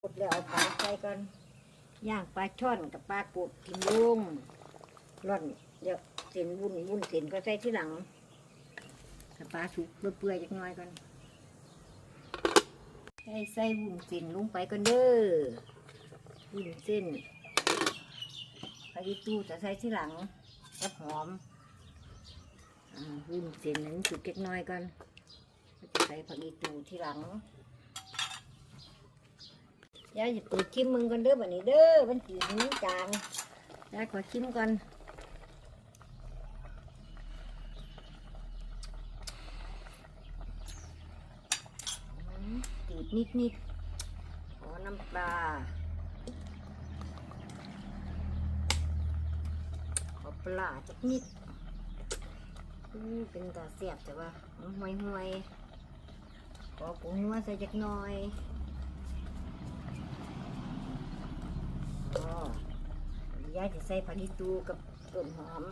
ກົດແລ້ວເອົາປາໃສ່ກ່ອນ. ຍ່າງປາຊ່ອນກັບປາກົດຖິ້ມລົງ. ຮ່ອນແລ້ວເສັ້ນວຸ້ນ, ວຸ້ນເສັ້ນກໍໃສ່ທີຫຼັງ. ຖ້າປາສຸກເປື່ອຍໆຈັກໜ່ອຍກ່ອນ. ໃສ່, ໃສ່ວຸ້ນເສັ້ນລົງໄປກ່ອນເດີ້. ວຸ້ນເສັ້ນ, ຜັກອີ່ຕູຈະໃສ່ທີຫຼັງ ກັບຫອມ. ອາ, ວຸ້ນເສັ້ນໃຫ້ມັນສຸກຈັກໜ່ອຍກ່ອນ, ຈະໃສ່ຜັກອີ່ຕູທີຫຼັງ. ຍາຍຊິເປີດຊີມເບິ່ງກ່ອນເດີ້ ບັດນີ້ເດີ້, ມັນຈືດ ມັນຈາງ. ຍາຍຂໍຊີມກ່ອນ. ອືມ, ຈືດນິດໆ. ຂໍນ້ຳປາ, ຂໍປາຮ້າຈັກນິດ. ອືມ, ເປັນຕາແຊບແທ້ວ່າ, ຫອມຫ່ວຍໆ. ຂໍຜົງນົວໃສ່ຈັກໜ່ອຍ. ອໍ, ຍາຍຈະໃສ່ຜັກອີ່ຕູກັບຕົ້ນຫອມ.